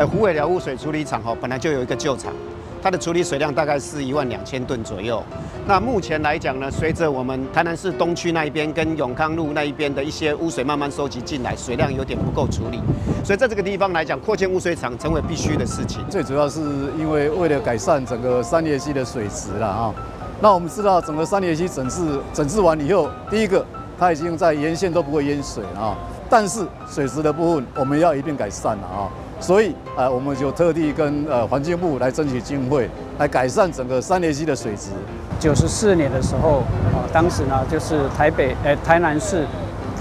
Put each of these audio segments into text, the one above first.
虎尾寮污水處理廠吼，本來就有一個舊廠，它的處理水量大概是1萬2千噸左右。那目前來講呢，隨着我們台南市東區那一邊跟永康路那一邊的一些污水慢慢收集進來，水量有點不夠處理，所以在這個地方來講，擴建污水廠成為必須的事情。最主要是因為為了改善整個三葉溪的水質啦，哈。那我們知道整個三葉溪整治完以後，第一個它已經在沿線都不會淹水了啊，但是水質的部分我們要一併改善了啊。所以，我們就特地跟環境部來爭取經費，來改善整個三葉溪的水質。94年的時候，啊，當時呢就是台北、台南市、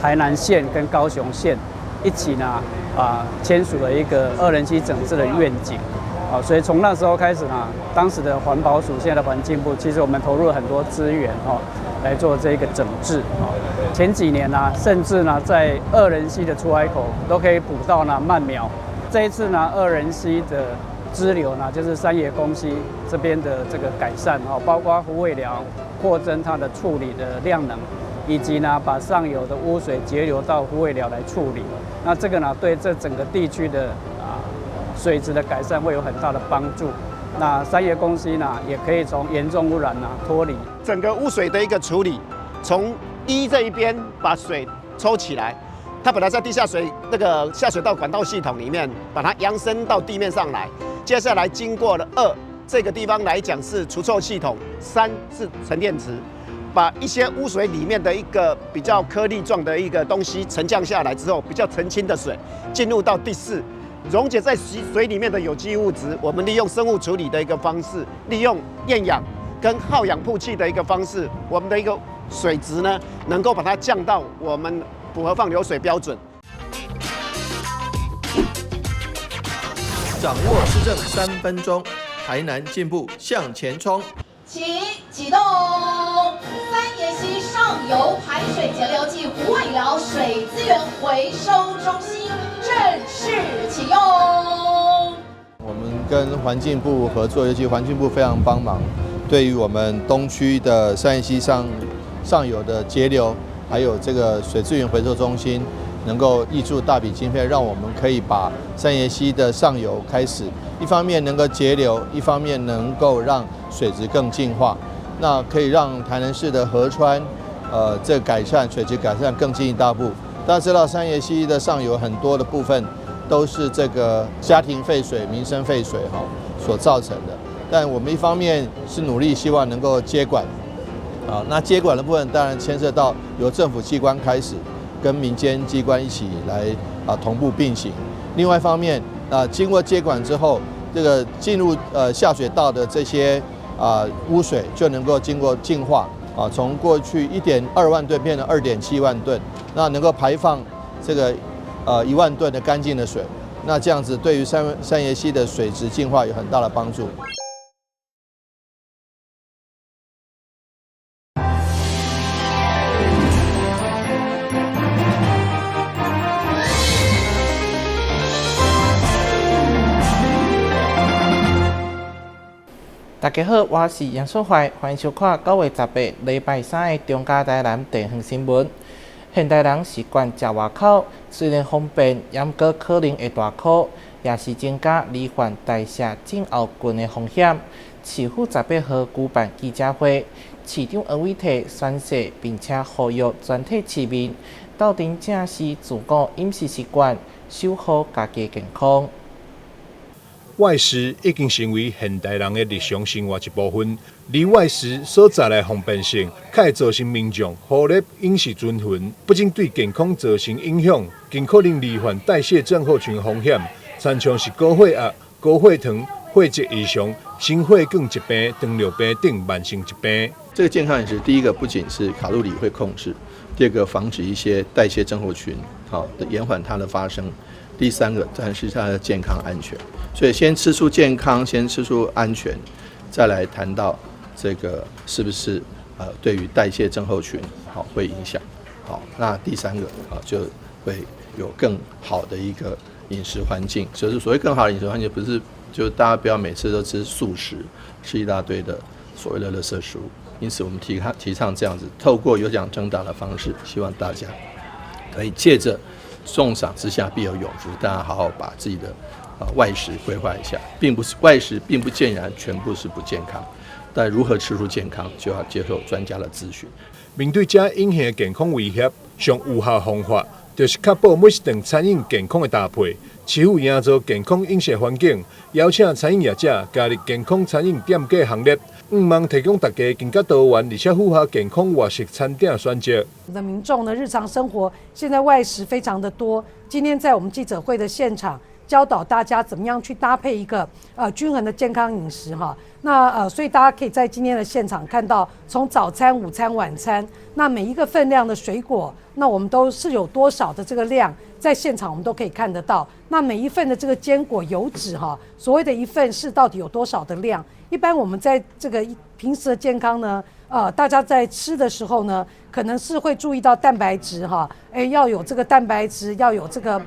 台南縣跟高雄縣一起呢，啊，簽署了一個惡人溪整治的願景，啊，所以從那時候開始呢，當時的環保署、現在的環境部，其實我們投入了很多資源，哈，來做這個整治，啊，前幾年呢，甚至呢，在惡人溪的出海口都可以捕到呢鰻苗。這一次呢，惡人溪的支流呢，就是三爺公溪這邊的這個改善哦，包括虎尾寮擴增它的處理的量能，以及呢把上游的污水截流到虎尾寮來處理。那這個呢，對這整個地區的啊水質的改善會有很大的幫助。那三爺公溪呢，也可以從嚴重污染呢脫離。整個污水的一個處理，從一這一邊把水抽起來。它本來在地下水那個下水道管道系統裡面，把它揚升到地面上來。接下來經過了二這個地方來講是除臭系統，三是沉澱池，把一些污水裡面的一個比較顆粒狀的一個東西沉降下來之後，比較澄清的水進入到第四，溶解在水裡面的有機物質，我們利用生物處理的一個方式，利用厭氧跟好氧曝氣的一個方式，我們的一個水質呢，能夠把它降到我們符合放流水標準。掌握市政3分鐘，台南進步向前衝。請啟動三葉溪上游排水截流暨虎尾寮水資源回收中心正式啟用。我們跟環境部合作，尤其環境部非常幫忙，對於我們東區的三葉溪上游的截流，還有這個水資源回收中心，能夠挹注大筆經費，讓我們可以把三葉溪的上游開始，一方面能夠截流，一方面能夠讓水質更淨化，那可以讓台南市的河川，這改善水質改善更進一大步。大家知道三葉溪的上游很多的部分都是這個家庭廢水、民生廢水哈所造成的，但我們一方面是努力希望能夠接管。啊，那接管的部分當然牽涉到由政府機關開始，跟民間機關一起來啊同步並行。另外一方面，啊經過接管之後，這個進入下水道的這些啊污水就能夠經過淨化，啊從過去1.2萬噸變成2.7萬噸，那能夠排放這個1萬噸的乾淨的水，那這樣子對於三葉溪的水質淨化有很大的幫助。大家好，我是楊淑懷，歡迎收看9月18禮拜三的中嘉台南地方新聞。現代人習慣食外口，雖然方便，也毋過可能會大箍，也是增加罹患代謝症候群的風險。市府18號舉辦記者會，市長黃偉哲宣誓，並且呼籲全體市民鬥陣正視自顧飲食習慣，守護家己健康。外食已經成為現代人的日常生活一部分，而外食所帶來方便性，較會造成民眾忽略飲食均衡，不僅對健康造成影響，更可能罹患代謝症候群風險，親像是高血壓、高血糖、血脂異常、心血管疾病、糖尿病等慢性疾病。這個健康飲食，第一個不僅是卡路里會控制，第二個防止一些代謝症候群，好的延緩它的發生。第三個當然是它的健康安全，所以先吃出健康，先吃出安全，再來談到這個是不是對於代謝症候群好會影響，好，那第三個啊就會有更好的一個飲食環境，就是所謂更好的飲食環境，不是就大家不要每次都吃素食，吃一大堆的所謂的垃圾食物。因此我們提倡這樣子，透過有獎徵答的方式，希望大家可以借著重賞之下必有勇夫，大家好好把自己的啊外食規劃一下，並不是外食並不盡然全部是不健康，但如何吃出健康，就要接受專家的諮詢。面對這隱形的健康威脅，上有效方法就是確保每一頓餐飲健康的搭配。市府營造健康飲食環境，邀請餐飲業者加入健康餐飲店家行列，向望提供大家更加多元而且符合健康外食餐點選擇。的民眾呢，日常生活現在外食非常的多。今天在我們記者會的現場，教導大家怎麼樣去搭配一個均衡的健康飲食哈。那所以大家可以在今天的現場看到，從早餐、午餐、晚餐，那每一個分量的水果，那我們都是有多少的這個量，在現場我們都可以看得到。那每一份的這個堅果油脂哈，所謂的一份是到底有多少的量？一般我們在這個平時的健康呢，大家在吃的時候呢，可能是會注意到蛋白質哈，要有這個蛋白質，要有這個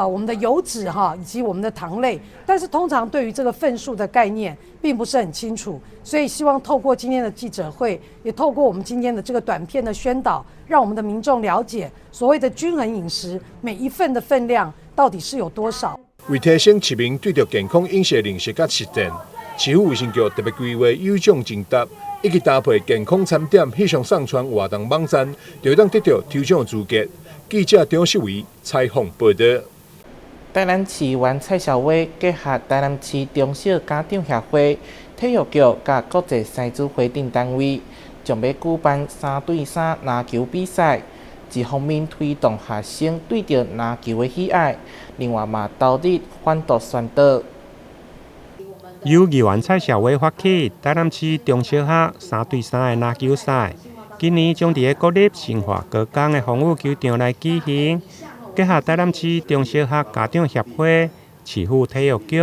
我們的油脂哈，以及我們的糖類。但是通常對於這個份數的概念並不是很清楚，所以希望透過今天的記者會，也透過我們今天的這個短片的宣導，讓我們的民眾了解所謂的均衡飲食，每一份的分量到底是有多少。為提升市民對著健康飲食認識佮實踐，市府衛生局特別規劃有獎徵答，以及搭配健康餐點翕相上傳活動網站，就會當得到抽獎資格。記者張世維採訪報導。台南市議員蔡蕭偉結合台南市中小家長協會、體育局佮國際獅子會等單位，將欲舉辦3對3籃球比賽，一方面推動學生對著籃球的喜愛，另外嘛投入反毒宣導。由議員蔡蕭偉發起，台南市中小學3對3的籃球賽，今年將佇國立新化高工的風雨球場來舉行。結合台南市中小學家長協會、市府體育局、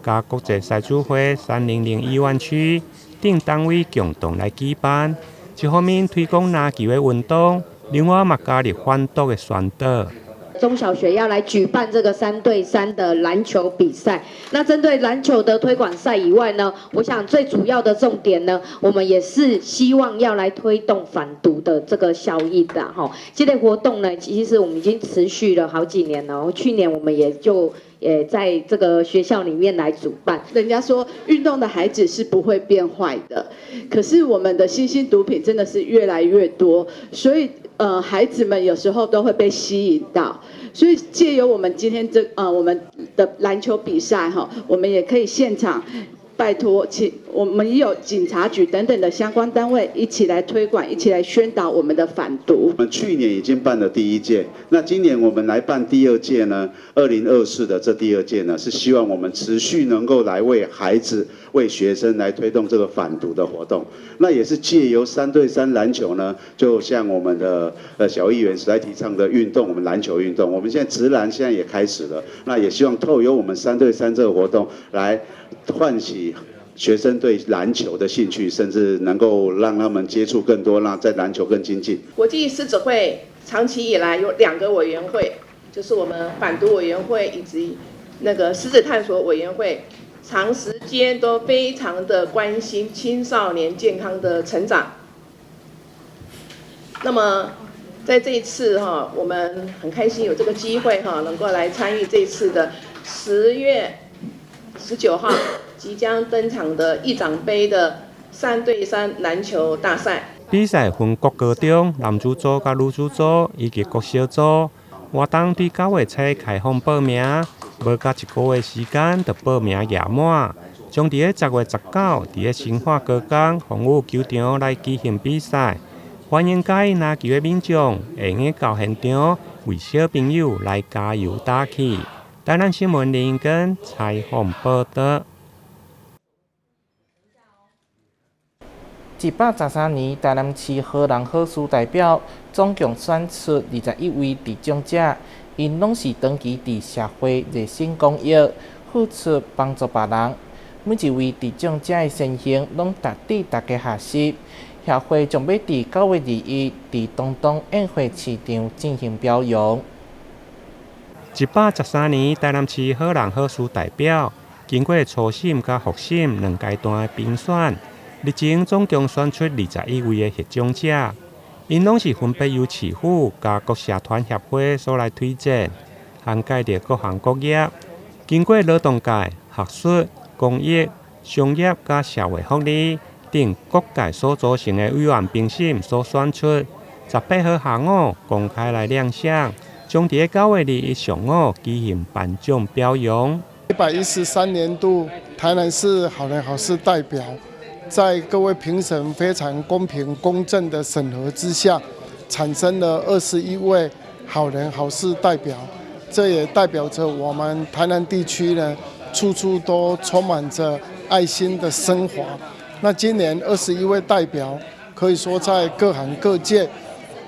佮國際獅子會300醫院區等單位共同來舉辦，一方面推廣籃球的運動，另外嘛加入反毒的宣導。中小學要來舉辦這個3對3的籃球比賽。那針對籃球的推廣賽以外呢，我想最主要的重點呢，我們也是希望要來推動反毒的這個效益的哈。這類活動呢，其實我們已經持續了好幾年了。去年我們也就也在這個學校裡面來主辦。人家說運動的孩子是不會變壞的，可是我們的新興毒品真的是越來越多，所以孩子們有時候都會被吸引到。所以借由我們今天這我們的籃球比賽哈，我們也可以現場拜託，請我們也有警察局等等的相關單位一起來推廣，一起來宣導我們的反毒。我們去年已經辦了第一屆，那今年我們來辦第二屆呢？2024的這第二屆呢，是希望我們持續能夠來為孩子、為學生來推動這個反毒的活動。那也是借由3對3籃球呢，就像我們的小議員所在提倡的運動，我們籃球運動，我們現在職籃現在也開始了。那也希望透由我們3對3這個活動來喚起學生對籃球的興趣，甚至能夠讓他們接觸更多，讓在籃球更精進。國際獅子會長期以來有兩個委員會，就是我們反毒委員會以及那個獅子探索委員會，長時間都非常的關心青少年健康的成長。那麼在這一次哈，我們很開心有這個機會哈，能夠來參與這次的10月19號即將登場的議長盃的3對3籃球大賽。比賽分國高中男子組、佮女子組以及國小組。活動對9月初開放報名，無到一個月時間就報名額滿。將佇咧10月19，佇咧新化高工風雨球場來舉行比賽。歡迎佮意籃球的民眾會用到現場為小朋友來加油打氣。台南新聞林根採訪報導。113年，台南市好人好事代表總共選出21位得獎者，𪜶攏是長期佇社會熱心公益，付出幫助別人。每一位得獎者的善行，攏值得大家學習。協會將欲佇9月21佇東東宴會市場進行表揚。113年，台南市好人好事代表經過初審佮複審兩階段的評選，日前總共選出21位的獲獎者，𪜶攏是分別由市府佮各社團協會所來推薦，涵蓋著各行各業。經過勞動界、學術、公益、商業佮社會福利等各界所組成的委員評審所選出，18號下午公開來亮相，將佇9月21上午舉行頒獎表揚。113年度台南市好人好事代表，在各位評審非常公平公正的審核之下，產生了21位好人好事代表。這也代表着我們台南地區呢，處處都充滿着愛心的升華。那今年21位代表，可以說在各行各界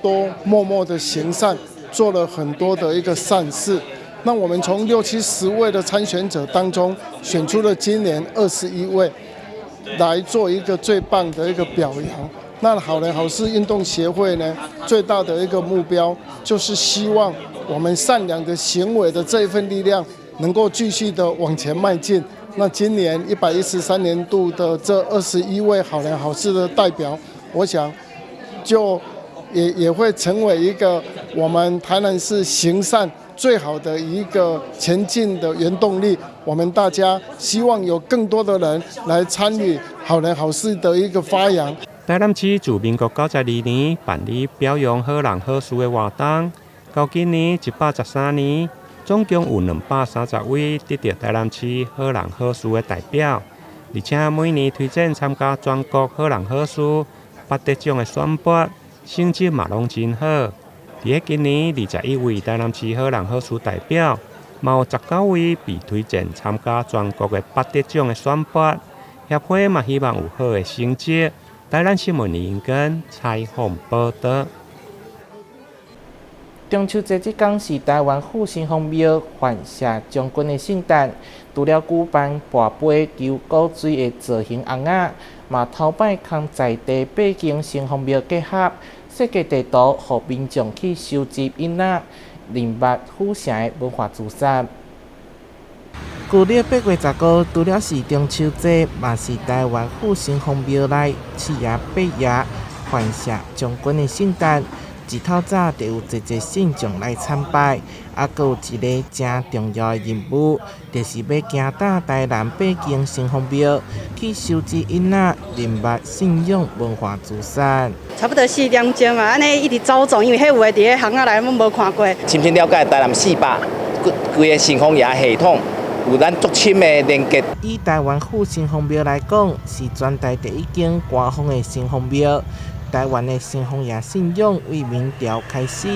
都默默的行善，做了很多的一個善事。那我們從六七十位的參選者當中，選出了今年二十一位，來做一個最棒的一個表揚。那好人好事運動協會呢，最大的一個目標就是希望我們善良的行為的這一份力量，能夠繼續的往前邁進。那今年113年度的這21位好人好事的代表，我想就也會成為一個我們台南市行善最好的一個前進的原動力。我們大家希望有更多的人來參與好人好事的一個發揚。台南市自民國92年辦理表揚好人好事的活動，到今年113年，總共有230位得著台南市好人好事的代表，而且每年推薦參加全國好人好事八得獎的選拔，成績嘛攏真好。佇今年21位台南市好人好事代表，嘛有19位被推薦參加全國的八得獎的選拔。協會嘛希望有好的成績。台南新聞林根採訪報導。中秋節這工是台灣府城隍廟范謝將軍的聖誕，除了舉辦跋杯求古錐的造型尪仔，嘛頭擺崁在地八間城隍廟結合設計地圖，予民眾去收集印仔，認捌府城的文化資產。舊曆8月15，除了是中秋節，嘛是台灣府城隍廟內四爺八爺范謝將軍的聖誕。一透早就有濟濟信眾來參拜，啊，閣有一个誠重要的任務，就是欲行踏台南八間城隍廟去收集印仔，認捌信仰文化資產。差不多4點鐘啊，按呢一直走動，因為彼有的佇咧巷仔內攏無看過。深深了解台南400幾个城隍爺系統，有咱足深的連結。以台灣府城隍廟來講，是全台第一間官方的城隍廟。台灣的城隍爺信仰為明朝開始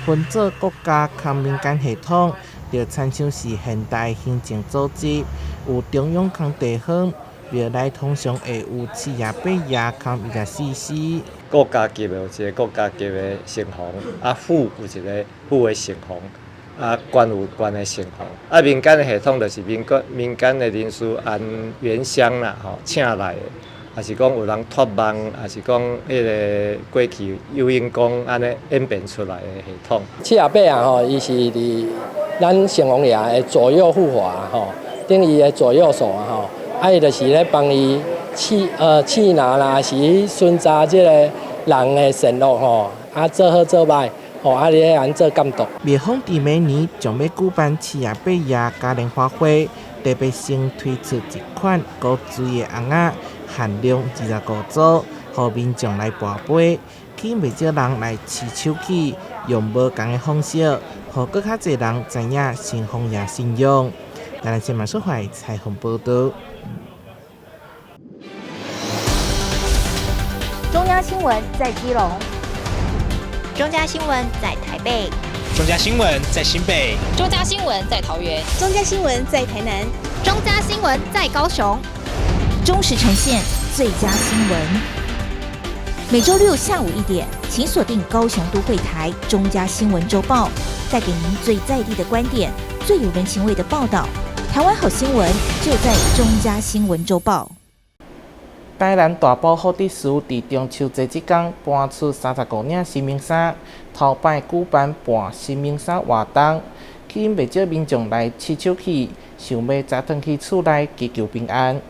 分做國家崁民間系統，就親像是現代行政組織，有中央崁地方，廟內通常會有七爺八爺崁24司。國家級的有一個國家級的城隍，啊府有一個府的城隍，啊縣有縣的城隍，啊民間的系統就是民間的人士按原鄉啦吼請來的。抑是講有人託夢，抑是講彼个過去有應公按呢演變出來的系統。七爺八爺吼，伊是佇咱城隍爺的左右護法吼，等於伊的左右手啊吼，啊伊就是咧幫伊試拿啦，是巡查這個人的善惡吼，啊做好做歹，吼啊咧按做監督。廟方佇明年將欲舉辦七爺八爺嘉年華會，特別先推出一款古錐的尪仔。限量25組，予民眾來跋杯，吸引袂少人來試手氣，用無仝的方式，予閣較濟人知影城隍爺信仰。台南新聞蘇懷採訪報導。中央新聞在基隆，中嘉新聞在台北，中嘉新聞在新北，中嘉新聞在桃園，中嘉新聞在台南，中嘉新聞在高雄。忠實呈現最佳新聞。每週六下午1點，請鎖定高雄都會台中嘉新聞週報，帶給您最在地的觀點，最有人情味的報道。台灣好新聞就在中嘉新聞週報。台南大埔福德祠佇中秋節這工搬出35領神明衫，頭擺舉辦搬神明衫活動，吸引袂少民眾來試手氣，想欲早轉去厝內祈求平安。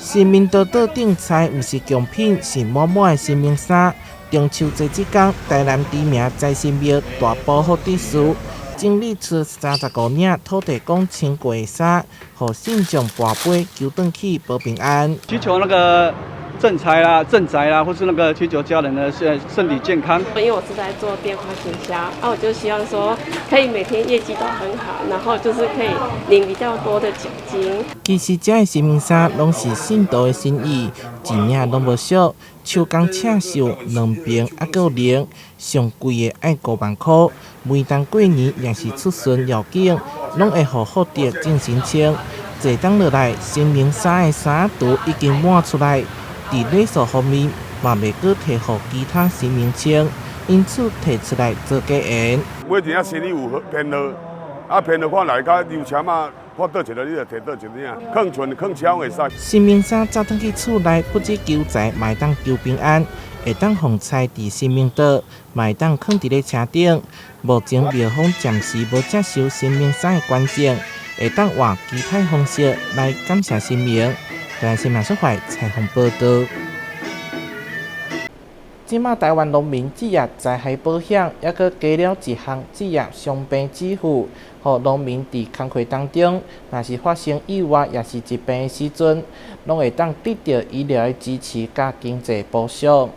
神明桌桌頂菜毋是貢品，是滿滿的神明衫。中秋節這工，台南知名財神廟大埔福德祠，整理出35領土地公穿過的衫，予信眾跋杯求轉去保平安。祈求那個正財啦、鎮宅啦，或是那個祈求家人的身體健康。因為我是在做電話行銷，啊，我就希望說可以每天業績都很好，然後就是可以領比較多的獎金。其實這个神明衫攏是信徒的心意，一領攏無俗，手工刺繡兩爿猶閣有零，上貴的愛5萬箍。每當過年抑是出巡繞境，攏會予福德正神穿。坐等落來，神明衫的衫櫥已經滿出來。佇禮數方面，嘛袂閣提予其他神明穿，因此提出來做加言。每一領生意有偏落，啊偏落看來較油車嘛，看倒一个你就提倒一領，囥存囥車會使。神明衫走轉去厝內，不只求財，嘛會當求平安，會當予財佇神明桌，嘛會當囥佇咧車頂。目前廟方暫時無接受神明衫的捐贈，會當換其他方式來感謝神明。台灣新聞蘇懷採訪報導。這馬台灣農民職業災害保險，猶閣加了一項職業傷病給付，予農民佇工課當中，若是發生意外，抑是疾病的時陣，攏會當得著醫療的支持佮經濟補償。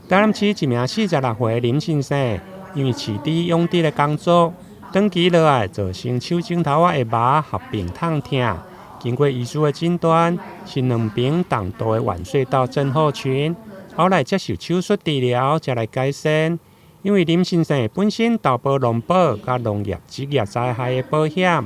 台南市一名46歲林先生，因為飼豬養豬的工作，長期落來造成手指頭仔的麻合併痛疼。經過醫師的診斷，是兩爿重度的腕隧道症候群。後來接受手術治療，才來改善。因為林先生本身投保農保佮農業職業災害的保險，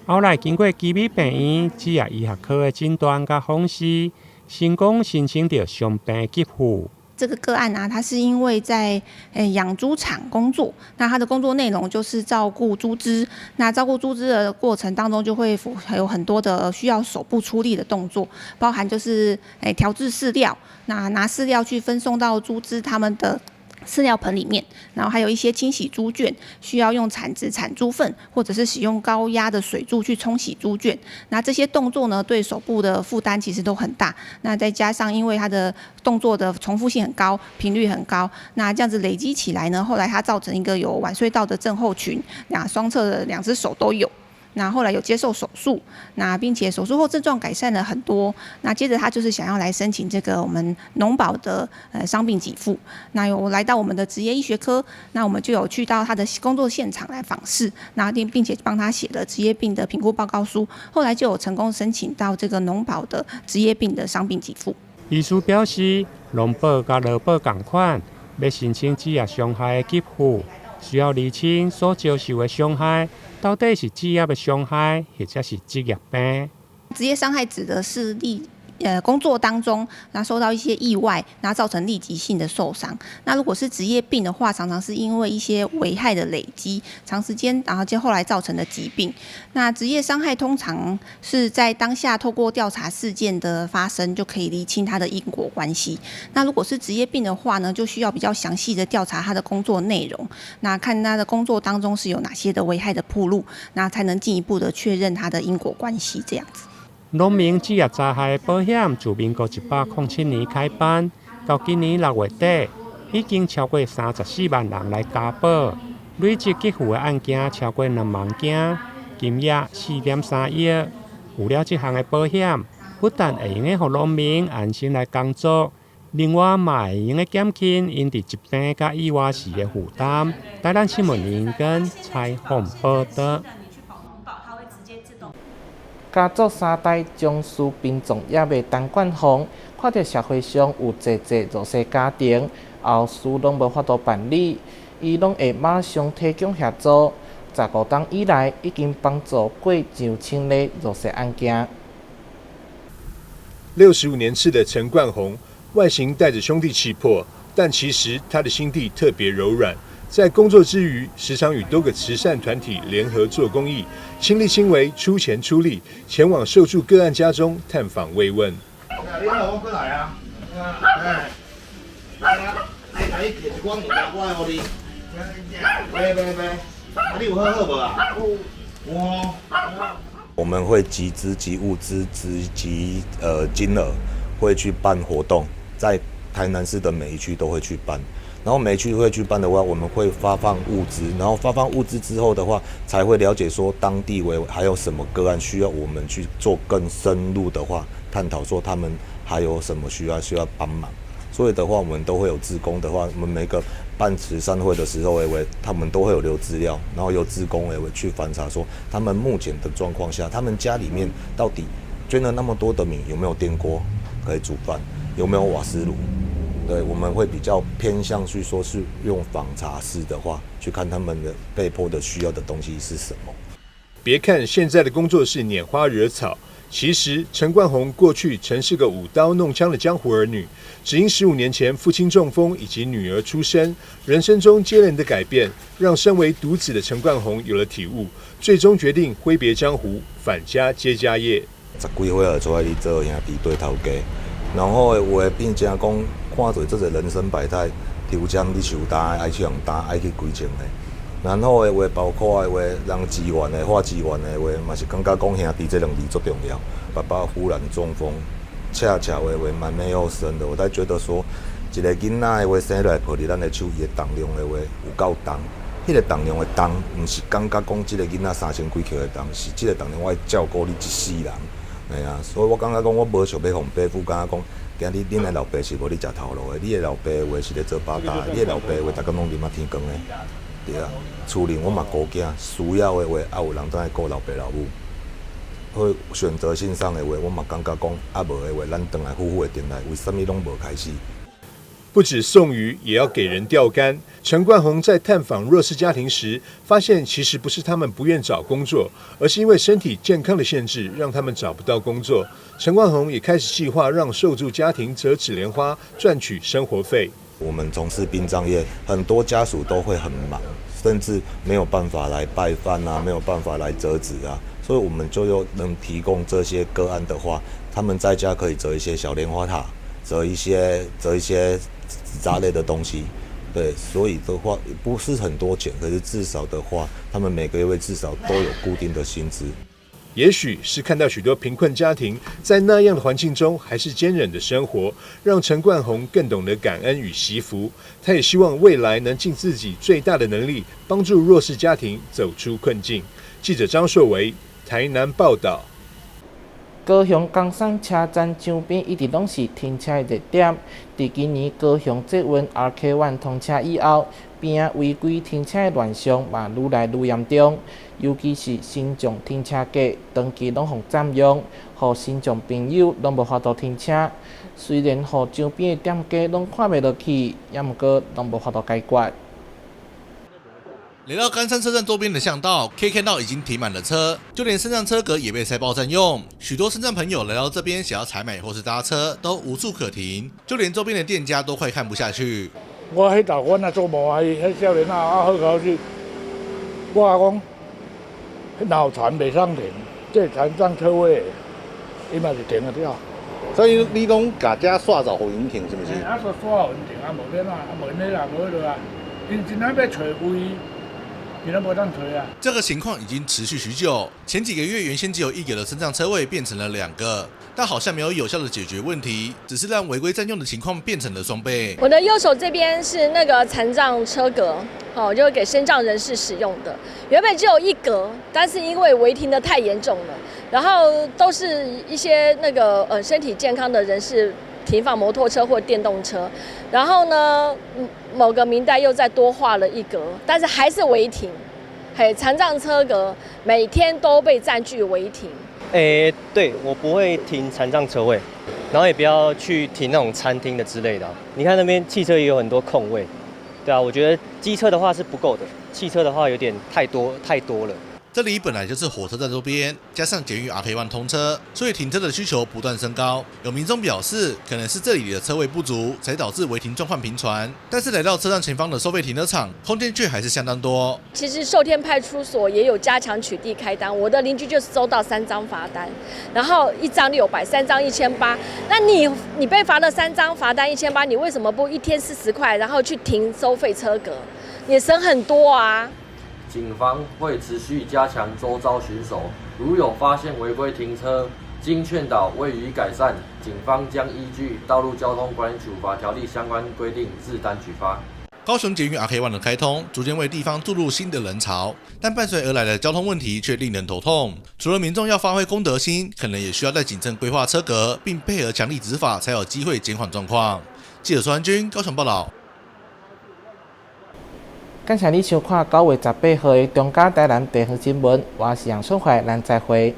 後來經過旗美病院職業醫學科的診斷佮訪視，成功申請著傷病給付。這個個案啊，他是因為在養豬場工作，那他的工作內容就是照顧豬隻。那照顧豬隻的過程當中，就會有很多的需要手部出力的動作，包含就是調製飼料，那拿飼料去分送到豬隻他們的飼料盆裡面，然後還有一些清洗豬圈，需要用鏟子鏟豬糞，或者是使用高壓的水柱去沖洗豬圈。那這些動作呢，對手部的負擔其實都很大。那再加上因為他的動作的重複性很高，頻率很高，那這樣子累積起來呢，後來他造成一個有腕隧道的症候群，那雙側的兩隻手都有。那後來有接受手術，那並且手術後症狀改善了很多。那接着他就是想要來申請這個我們農保的傷病給付。那有來到我們的職業醫學科，那我們就有去到他的工作現場來訪視，那並且幫他寫了職業病的評估報告書。後來就有成功申請到這個農保的職業病的傷病給付。醫師表示，農保佮勞保仝款，欲申請職業傷害的給付，需要釐清所遭受的傷害到底是職業的傷害，或者是職業病。職業傷害指的是工作當中，那受到一些意外，那造成立即性的受傷。那如果是職業病的話，常常是因為一些危害的累積，長時間，然後就後來造成的疾病。那職業傷害通常是在當下透過調查事件的發生，就可以釐清它的因果關係。那如果是職業病的話呢，就需要比較詳細的調查他的工作內容，那看他的工作當中是有哪些的危害的暴露，那才能進一步的確認他的因果關係。這樣子。農民職業災害保險自民國107年開辦，到今年6月底，已經超過34萬人來加保，累計給付的案件超過2萬件，金額4.3億。有了這項的保險，不但會用得予農民安心來工作，另外嘛會用得減輕𪜶佇疾病佮意外時的負擔。台南新聞林根採訪報導。家族三代從事殯葬業的陳冠鳳，看著社會上有濟濟弱勢家庭，後事攏無法度辦理，伊攏會馬上提供協助。15冬以來，已經幫助過上千例弱勢案件。 65年次的陳冠宏，外形帶着兄弟氣魄，但其實他的心地特別柔軟。在工作之餘，時常與多個慈善團體聯合做公益，親力親為，出錢出力，前往受助個案家中探訪慰問。你哪有過來啊？哎，你你提一寡物件，我來予你。喂喂喂，啊，你有好好無啊？有。有。我們會集資、集物資、集金額，會去辦活動，在台南市的每一區都會去辦。然後每區會去辦的話，我們會發放物資，然後發放物資之後的話，才會了解說當地為還有什麼個案需要我們去做更深入的話探討，說他們還有什麼需要幫忙。所以的話，我們都會有志工的話，我們每個辦慈善會的時候，會他們都會有留資料，然後由志工會去翻查，說他們目前的狀況下，他們家裡面到底捐了那麼多的米，有沒有電鍋可以煮飯，有沒有瓦斯爐？對，我們會比較偏向去說是用訪查式的話，去看他們的被迫的需要的東西是什麼。別看現在的工作是拈花惹草，其實陳冠宏過去曾是個舞刀弄槍的江湖兒女，只因15年前父親中風以及女兒出生，人生中接連的改變，讓身為獨子的陳冠宏有了體悟，最終決定揮別江湖，返家接家業。十幾歲就出來做兄弟對頭家，然後有的變成講看做這個人生百態，抽籤你受擔，愛去予擔，愛去規情的。然後的話，包括的話，人資源的、化資源的話，嘛是感覺講兄弟這兩字足重要。爸爸忽然中風，恰巧的話，妹妹又生的，我才覺得說，一個囡仔的話生落來抱佇咱的手，伊的重量的話有夠重。彼個重量的重，毋是感覺講這個囡仔三千幾克的重，是這個重量我愛照顧你一世人。嘿啊，所以我感覺講，我無想欲予爸母感覺講，今日恁的老爸是無咧食頭路的，你的老爸話是咧做八達，你的老爸話逐工攏啉仔天光的。對啊，厝裡我嘛顧囝，需要的話，也有人轉來顧老爸老母。所以選擇性上的話，我嘛感覺講，啊無的話，咱轉來夫婦的陣來，為啥物攏無開始？不止送魚，也要給人釣竿。陳冠宏在探訪弱勢家庭時，發現其實不是他們不願找工作，而是因為身體健康的限制，讓他們找不到工作。陳冠宏也開始計劃讓受助家庭折紙蓮花，賺取生活費。我們從事殯葬業，很多家屬都會很忙，甚至沒有辦法來拜飯啊，沒有辦法來折紙啊，所以我們就又能提供這些個案的話，他們在家可以折一些小蓮花塔，折一些紙紮類的東西，對，所以的話不是很多錢，可是至少的話，他們每個月至少都有固定的薪資。也許是看到許多貧困家庭在那樣的環境中還是堅忍的生活，讓陳冠宏更懂得感恩與惜福。他也希望未來能盡自己最大的能力，幫助弱勢家庭走出困境。記者張碩維台南報道。高雄岡山車站周邊一直攏是停車的熱點。佇今年高雄捷運 RK One 通車以後，邊仔違規停車的亂象嘛愈來愈嚴重。尤其是身障停車格長期攏予佔用，予身障朋友攏無法度停車。雖然予周邊的店家攏看袂落去，也毋過攏無法度解決。來到岡山車站周邊的巷道，可以看到已經停滿了車，就連身障車格也被塞爆佔用。許多身障朋友來到這邊，想要採買或是搭車，都無處可停，就連周邊的店家都快看不下去。我彼頭，阮若做無啊，彼少年仔啊好好勢，我講，腦殘袂使停，這殘障車位，伊嘛是停會著。所以你攏共遮煞走予𪜶停，是毋是？啊，煞煞予𪜶停啊，無免啊，啊無𪜶啦，無彼落啊，𪜶真正欲揣位。這個情況已經持續許久。前幾個月原先只有一格的身障車位變成了兩個，但好像沒有有效的解決問題，只是讓違規佔用的情況變成了雙倍。我的右手這邊是那個殘障車格，哦，就是給身障人士使用的。原本只有一格，但是因為違停的太嚴重了，然後都是一些那個身體健康的人士停放摩托車或電動車，然後呢，某個民代又再多劃了一格，但是還是違停，嘿，殘障車格每天都被佔據違停。欸，對，我不會停殘障車位，然後也不要去停那種餐廳的之類的。你看那邊汽車也有很多空位，對啊，我覺得機車的話是不夠的，汽車的話有點太多太多了。這裡本來就是火車站周邊，加上捷運 RK One 通車，所以停車的需求不斷升高。有民眾表示，可能是這裡的車位不足，才導致違停狀況頻傳。但是來到車站前方的收費停車場，空間卻還是相當多。其實受天派出所也有加強取締開單，我的鄰居就是收到三張罰單，然後一張600，三張1800。那你被罰了三張罰單1800，你為什麼不一天40塊，然後去停收費車格，也省很多啊。警方會持續加強周遭巡守，如有發現違規停車，經勸導未予改善，警方將依據《道路交通管理處罰條例》相關規定，自單舉發。高雄捷運 RK1 的開通，逐漸為地方注入新的人潮，但伴隨而來的交通問題卻令人頭痛。除了民眾要發揮公德心，可能也需要再謹慎規劃車格，並配合強力執法，才有機會減緩狀況。記者孫安軍高雄報道。感謝你收看9月18號的中嘉台南地方新聞，我是楊春懷，咱再會。